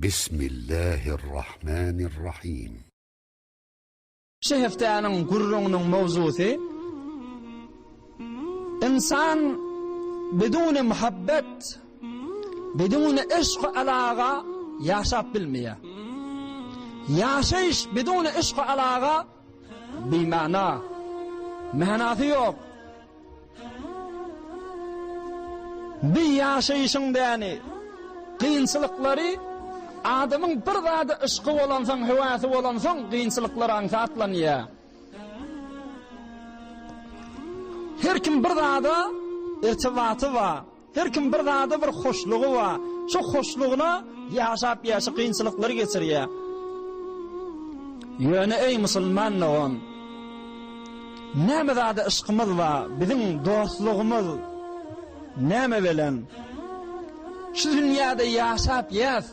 Bismillahirrahmanirrahim. Şu hepdäniň gürrüňiniň mowzusy Ynsan biduni muhabbet, biduni yşk alaga ýaşap bilmeýär. Ýaşaýyş biduni yşk alaga bimana, manasy ýok. Bi ýaşaýşyň däni, kynçylyklary adamyň bir zada yşky bolansoň, höwäsi bolansoň kynçylyklar aňsatlanýar. Her kim bir zada irtibaty bar. Her kim bir zada bir hoşlugy bar. Şo hoşlugyna ýaşap ýaşy kynçylyklary geçirýär. Ýöne eý musulman dogan, näme zada yşkymyz bar, biziň dostlugymyz näme bilen? Şu dünýäde ýaşap ýas,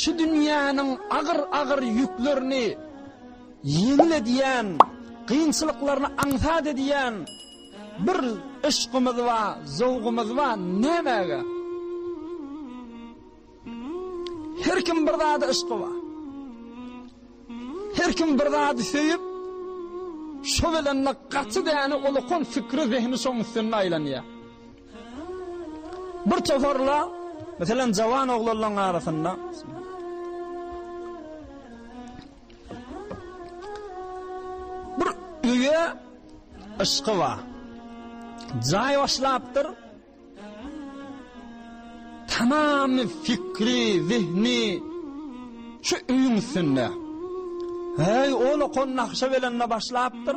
Şu dünýäniň agyr-agyr ýüklerini ýeňil edýän, kynçylyklaryny aňsat edýän bir yşkymyz bar, zowgumyz bar, nämäge? Her kim bir zada yşky bar. Her kim bir zady söýüp, şo bilen-de gaty däne ulakan fikri, zehni şoň üstünde aýlanýar. Bir toparla, meselem, jawan oglanlaryň arasynda bir öýe yşky bar. Jaý başlapdyr. Tamamy fikri, zihni şu öýüň üstünde. Heý, ol okan nagşa belende başlapdyr.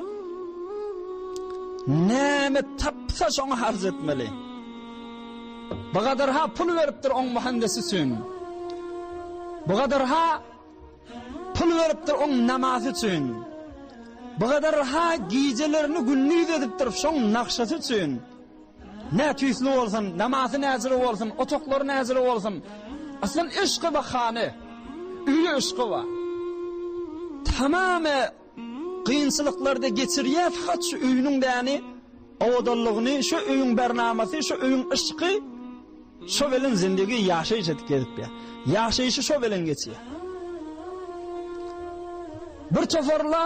Näme tapsa şoňa harç etmeli. Bu gadar-ha pul beripdir oň muhendisi üçin. Bu gadar-ha pul beripdir oň namasy üçin. Bu gadar-ha gijelerini gündiz edipdir şoň nagşasy üçin. Nä tüýsli bolsun, namasy näjüre bolsun, otaklary näjüre bolsun. Aslan yşky ba hany, öýe yşky ba. Tamamy kynçylyklarda geçirýär fakat şu öýüniň däni owadanlygyny, şu öýüň bernamasy, şu öýüň yşky şo bilen zindigi ýaşaýyş edip gezipýär. Ýaşaýşy şo bilen geçýär. Bir toparla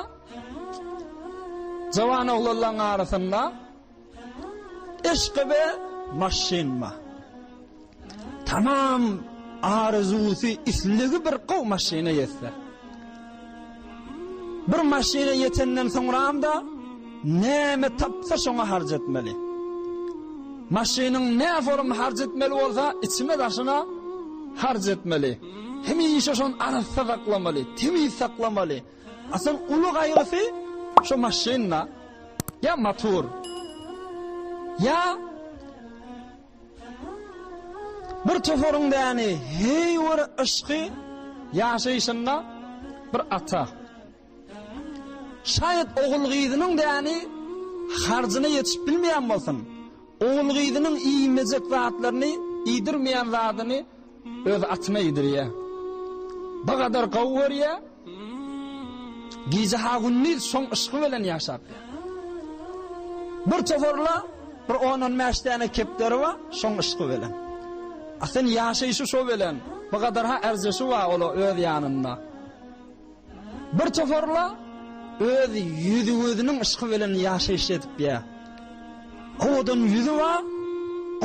jawan oglanlaryň arasynda Yşky be maşynma. Tamam arzuwsy islegi bir gowy maşyna ýetse. Bir maşyna ýetenden soňram-da näme tapsa şoňa harç etmeli. Maşynyň nä forum harç etmeli bolsa içine daşyna harç etmeli. Hemişe şony arassa saklamaly, temiz saklamaly. Asyl uly gaýgysy şo maşynda ýa motor ýa bir toparyň däni heý bir yşky ýaşaýşynda bir ata. Şaýat ogul-gyzynyň däni harjyna ýetişip bilmeýän bolsun, ogul-gyzynyň iýmejek zatlaryny, iýdirmeýän zadyny Öz atyna iýdirýär. Bir gadar gowy görýär. Gije-ha gündiz şoň yşky bilen ýaşap ýör. Bir toparla bir on-on bäş däne kepderi bar, şoň yşky bilen. A sen ýaşaýşy şo bilen, bir gadar-ha ärjeşi bar ola öz ýanynda. Bir toparla öz ýüzi-gözüniň yşky bilen ýaşaýyş edip ýa. Owadan ýüzi bar,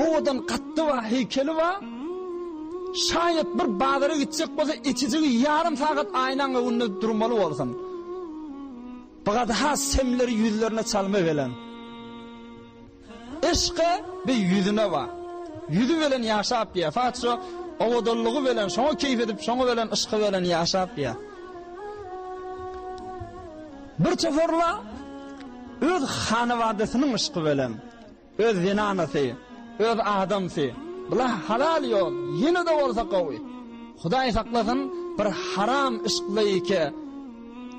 owadan katdy bar, heýkeli bar. Şaýat bir bazara gitjek bolsa etijigi ýarym sagat aýnaň öňünde durmaly bolsun. Bugady has semleri ýüzlerine çalma bilen. Yşky bir ýüzüne bar. Ýüzi bilen ýaşap ýa. Fakat şo owadanlygy bilen, şoňa keýp edip, şoňa bilen yşky bilen ýaşap ýa. Bir toparla öz hanabadasynyň yşky bilen, öz zenanasy, öz adamsy. Bular halal ýol, ýene-de bolsa gowy. Hudaý saklasyn, bir haram yşkly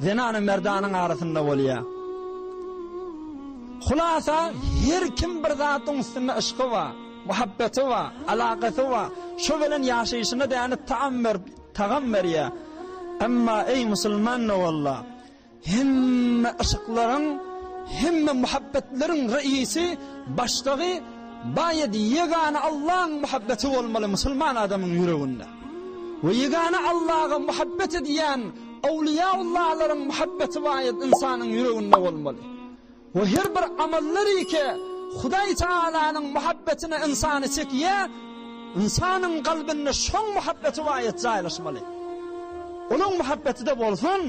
zenany merdanyň arasynda bolýar. Hulasa, her kim bir zadyň üstünde yşky bar, muhabbeti bar, alakasy bar. Şo bilen ýaşaýşyna däni taam berip, tagam berýär. Emma eý musulman doganlar, hemme yşyklaryň, hemme muhabbetleriň reisi, başlygy baýat ýegana Allaň muhabbeti bolmaly musulman adamyň ýüreginde. we ýegana Allaga muhabbet edýän Awliýaullalaryň muhabbeti baýat ynsanyň ýüreginde bolmaly. We her bir amallary-ki Hudaý Tagalanyň muhabbetine ynsany çekýär, ynsanyň kalbynda şoň muhabbeti baýat jaýlaşmaly. Onuň muhabbeti-de bolsun,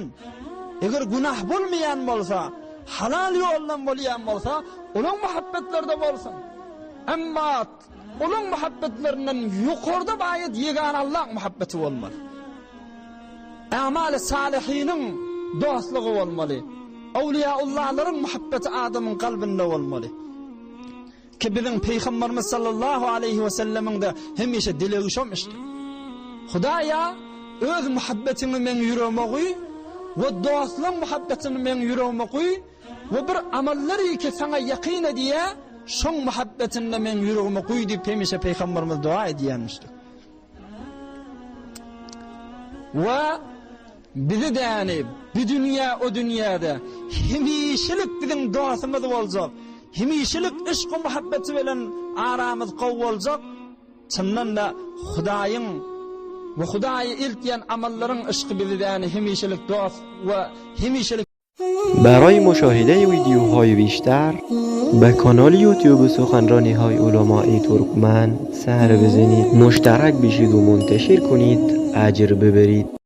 eger günah bolmaýan bolsa, halal ýoldan bolýan bolsa, onuň muhabbetleri-de bolsun. Emma Olaň muhabbetlerinden ýokarda baýat ýegana Allaň muhabbeti bolmaly. A'maly salyhynyň dostlugy bolmaly. Awliýaullalaryň muhabbeti adamyň kalbynda bolmaly. Ki biziň Pygamberimiz sallallahu aleýhi we sellemiň-de hemişe dilegi şomyşdy. Hudaýa öz muhabbetiňi meň ýüregime guý we dostlaň muhabbetini meň ýüregime guý, We bir amallary ki saňa ýakyn edýä, şoň muhabbetinde meň ýüregime guý diýip hemişe Pygamberimiz doga edýänmişdir. We bizi däni bu dünýä o dünýäde hemişelik biziň dostumyz boljak, hemişelik yşk muhabbeti bilen aramyz gowy boljak, çyndan-da Hudaýyň we Hudaýa eltýän amallaryň yşky bizi däni hemişelik dost we hemişelik برای مشاهده ویدیوهای بیشتر به کانال یوتیوب سخنرانی های علمای ترکمن سر بزنید مشترک بشید و منتشر کنید اجر ببرید.